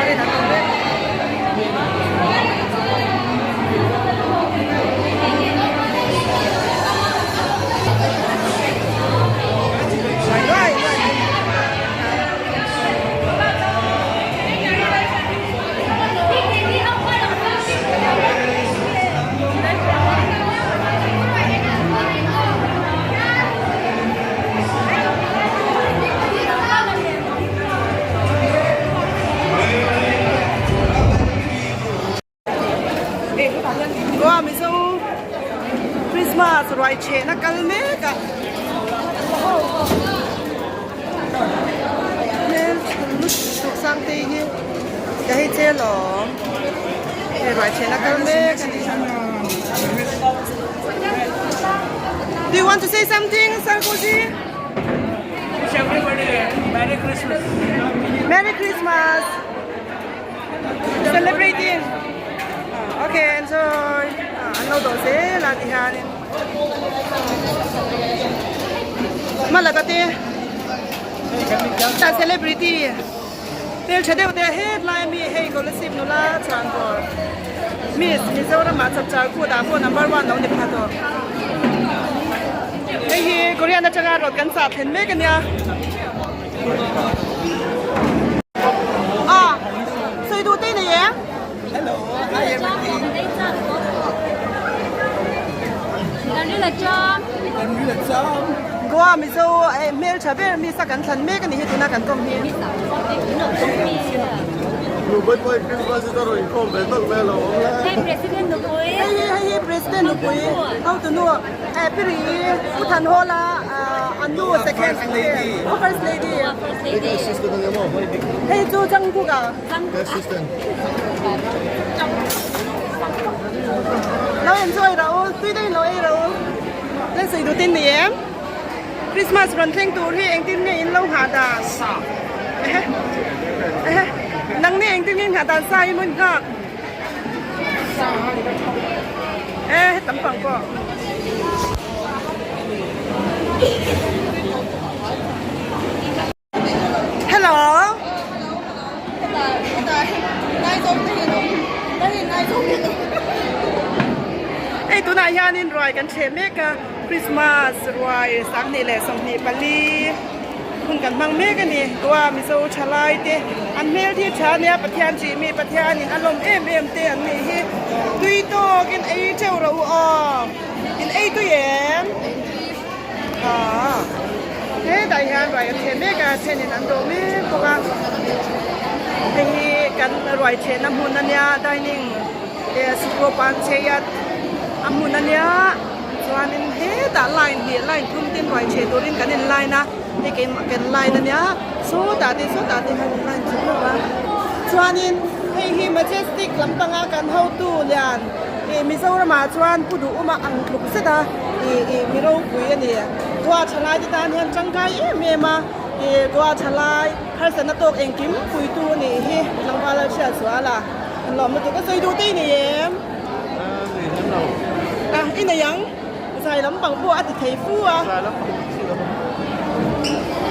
zuarin an awm vek. Goa Mizo Christmas ruai chhehna kal mek a hmel lutuk Sangtei hi ka hei che lawm hei ruai chhehna kal mek a ni. Do you want to say something Sarkozy? Wish everybody a Merry Christmas. Merry Christmas. Celebrating. Okay, enjoy. An lo dawh zel a ti hianin. Hmalak te ta celebrity hmel tha deuh te hetlai ami hei scholarship nula chhuan tur Miss Mizoram ah chapchar kut ah pawh number one lo ni pha tawh. Hei hi Korean atanga rawt kan chah thlen mek ania. Ah, sawi duh te i nei em? Hello, hi everything. Goa Mizo eh hmel tha ber mi sa kan thlan mek ani hi tuna kan kawm hi. Hei hi hei hi President nupui hotunu eh Piri Pu Thanhawla an nu second oh first lady hei chu Jungkook ah Lo enjoy rawh u tui deuhin lo ei rawh u Len sawi duh tin ni em Christmas rawn thleng tur hi engtin nge in lo nghah dan ehe ehe nang ni engtin nge in nghah dan sa i maw in nghak e hetam pang pawh. Hello. Hei tunah hianin ruai kan thleh mek a, Christmas ruai 2024 hun kan hmang mek a ni. Goa Mizo thalai te an hmel thi tha ania Pathian chih mi Pathianin a lawm em em te an nih hi. Tui tawkin ei theuh rawh u aw. In ei tui em? Hetah hian ruai an chhe mek a, thenin an dawh mek bawk a, hei hi kan ruai chhehna hmun a nia dining leh sikro pan chei a a hmun a nia chuanin hetah line hnih line thum tin ruai chheh turin kan in line a hei keimah kan line a nia sawtah te sawtah te hian in line chuk lawk a chuanin hei hi majestic lampanga kan hotu lian ih Mizoramah chuan Pu Duhuma ang tluk zet a. Ih ih mi ropui a ni. Goa thalai te tan hian tangkai em em a, ih Goa thalai harsatna tawk engkim puitu a nih hi tlangval a hriat zual a, an lawm lutuk a sawi duh te i nei em? Nei lem lo. Ah i nei ang, zai lampang pawh a ti thei fu a. Zai lampang chu lo.